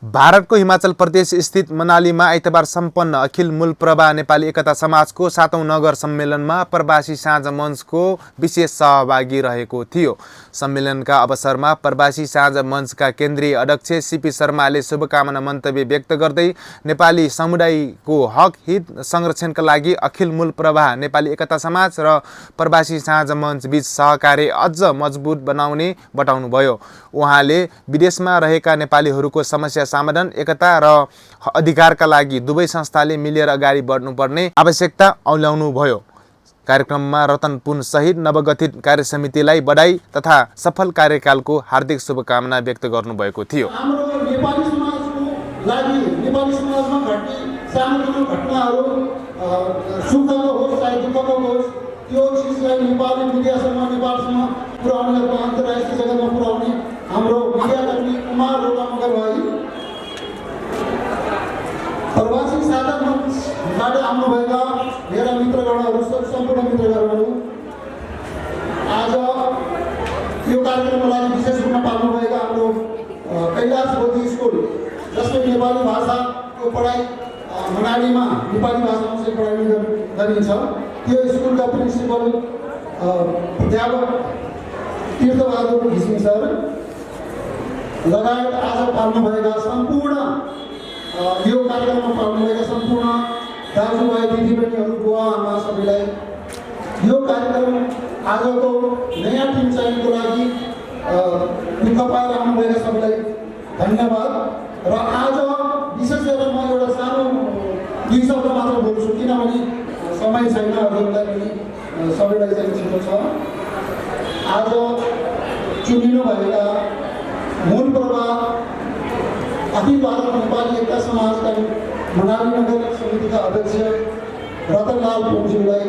भारतको हिमाचल प्रदेश स्थित मनालीमा आइतबार सम्पन्न अखिल मूल प्रभा नेपाली एकता समाजको 7औं नगर सम्मेलनमा प्रवासी साँझ मञ्चको विशेष सहभागी रहेको थियो। सम्मेलनका अवसरमा प्रवासी साँझ मञ्चका केन्द्रीय अध्यक्ष सीपी शर्माले शुभकामना मन्तव्य व्यक्त गर्दै नेपाली समुदायको हक हित संरक्षणका लागि अखिल मूल प्रभा नेपाली एकता समाज र प्रवासी साँझ मञ्च बीच सहकार्य अझ मजबुत बनाउने बताउनुभयो। उहाँले विदेशमा रहेका नेपालीहरूको समस्या समाधान एकता र अधिकारका लागि दुवै संस्थाले मिलेर अगाडि बढ्नुपर्ने आवश्यकता औल्याउनुभयो। कार्यक्रममा रतनपुन सहित नवगठित कार्यसमितिलाई बधाई तथा सफल कार्यकालको हार्दिक शुभकामना व्यक्त गर्नुभएको थियो। हाम्रो नेपाली समाजको लागि नेपाली समाजमा घट्ने सानो घटनाहरू सुखको होस् चाहे दुःखको होस् त्यो चिजलाई नेपाली मिडियासम्म नेपालसम्म पुर्याउने अन्तर्राष्ट्रिय जगतमा पुर्याउने हाम्रो मिडियाकर्मी कुमार रोका मगर भाइ प्रवासी साझा मञ्चबाट आउनुभएका मेरा मित्रगणहरू सम्पूर्ण मित्रगणहरू आज यो कार्यक्रमको लागि विशेष रूपमा पाल्नुभएका हाम्रो कैलाश बोधी स्कुल जसले नेपाली भाषाको पढाइ मनालीमा नेपाली भाषामा चाहिँ पढाइ गरिन्छ त्यो स्कुलका प्रिन्सिपल अध्यापक तीर्थबहादुर घिसिङ सर लगायत आज पाल्नुभएका सम्पूर्ण यो कार्यक्रममा पाल्नुभएका सम्पूर्ण दाजुभाइ दिदीबहिनीहरू बुवा आमा सबैलाई यो कार्यक्रम आजको नयाँ टिम चयनको लागि दुःख पाएर आउनुभएका सबैलाई धन्यवाद। र आज विशेष गरेर म एउटा सानो 2 शब्द मात्र बोल्छु किनभने समय छैन हजुरलाई पनि सबैलाई चाहिँ छिटो छ। आज चुनिनु भएका मूल प्रभा अखिल भारत नेपाली एकता समाजका मनाली नगर समितिका अध्यक्ष रतनलाल पुङज्यूलाई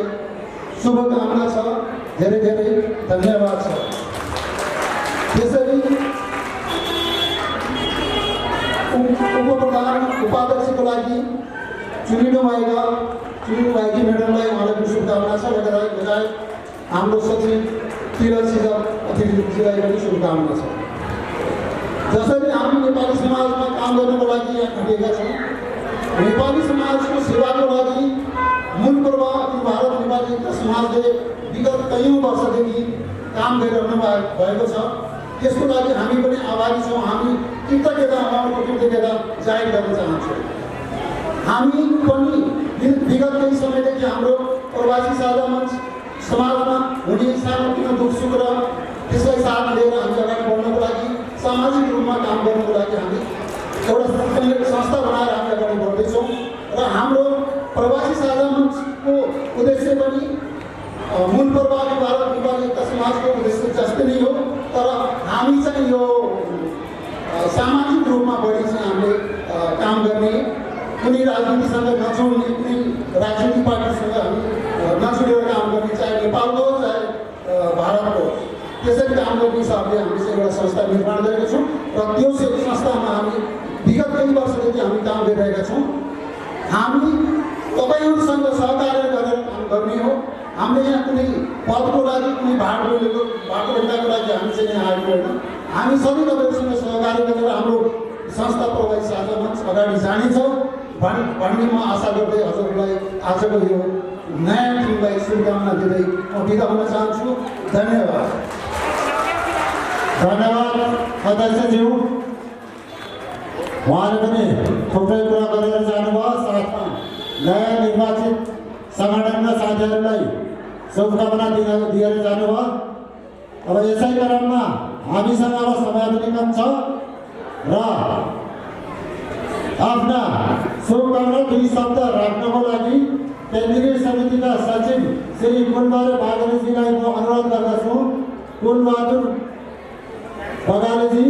शुभकामना छ, धेरै धेरै धन्यवाद छ। त्यसरी उपप्रधान उपाध्यक्षको लागि चुनिनु भएकी म्याडमलाई उहाँलाई पनि शुभकामना छ। लगायत हाम्रो सचिव तिलक अतिथिजीलाई पनि शुभकामना छ। जसरी हामी नेपाली समाजमा काम गर्नको लागि यहाँ खटिएका छौँ, नेपाली समाजको सेवाको लागि मूल प्रभा भारत नेपाली एकता समाजले विगत कैयौँ वर्षदेखि काम गरिरहनु भएको छ। त्यसको लागि हामी पनि आभारी छौँ। हामी कृतज्ञता जाहेर गर्न चाहन्छौँ। हामी पनि विगत केही समयदेखि हाम्रो प्रवासी साझा मञ्च समाजमा हुने सानोतिनो दुःख सुख र त्यसलाई साथ लिएर हामी अगाडि बढ्नको लागि सामाजिक रूपमा काम गर्नको लागि हामी एउटा संस्था बनाएर हामी अगाडि बढ्दैछौँ। र हाम्रो प्रवासी साझा मञ्चको उद्देश्य पनि मूल प्रभा भारत नेपाली एकता समाजको उद्देश्य जस्तै नै हो, तर हामी चाहिँ यो सामाजिक रूपमा बढी चाहिँ हामीले काम गर्ने, कुनै राजनीतिसँग नछोड्ने, कुनै राजनीतिक पार्टीसँग हामी नछोडेर काम गर्ने, चाहे नेपालको चाहे भारतको, त्यसरी काम गर्ने हिसाबले हामी चाहिँ एउटा संस्था निर्माण गरेका छौँ। र त्यो संस्थामा हामी विगत केही वर्षदेखि हामी काम गरिरहेका छौँ। हामी तपाईँहरूसँग सहकार्य गरेर काम गर्ने हो। हामीले यहाँ कुनै पदको लागि कुनै बाटो लागि हामी चाहिँ यहाँ आएको होइन। हामी सबै तपाईँहरूसँग सहकार्य गरेर हाम्रो संस्था प्रवासी साझा मञ्च अगाडि जानेछ भन्ने म आशा गर्दै हजुरलाई आजको यो नयाँ टिमलाई शुभकामना दिँदै म बिदा हुन चाहन्छु। धन्यवाद। धन्यवाद अध्यक्षज्यू, उहाँले पनि थुप्रै कुरा गरेर जानुभयो। साथमा नयाँ निर्वाचित सङ्गठनका साथीहरूलाई शुभकामना दिएर जानुभयो। अब यसै क्रममा हामीसँग अब समय पनि कम छ र आफ्ना शुभकामना 2 शब्द राख्नको लागि केन्द्रीय समितिका सचिव श्री कुलबहादुर बागलेजीलाई म अनुरोध गर्दछु। कुलबहादुर बगालेजी।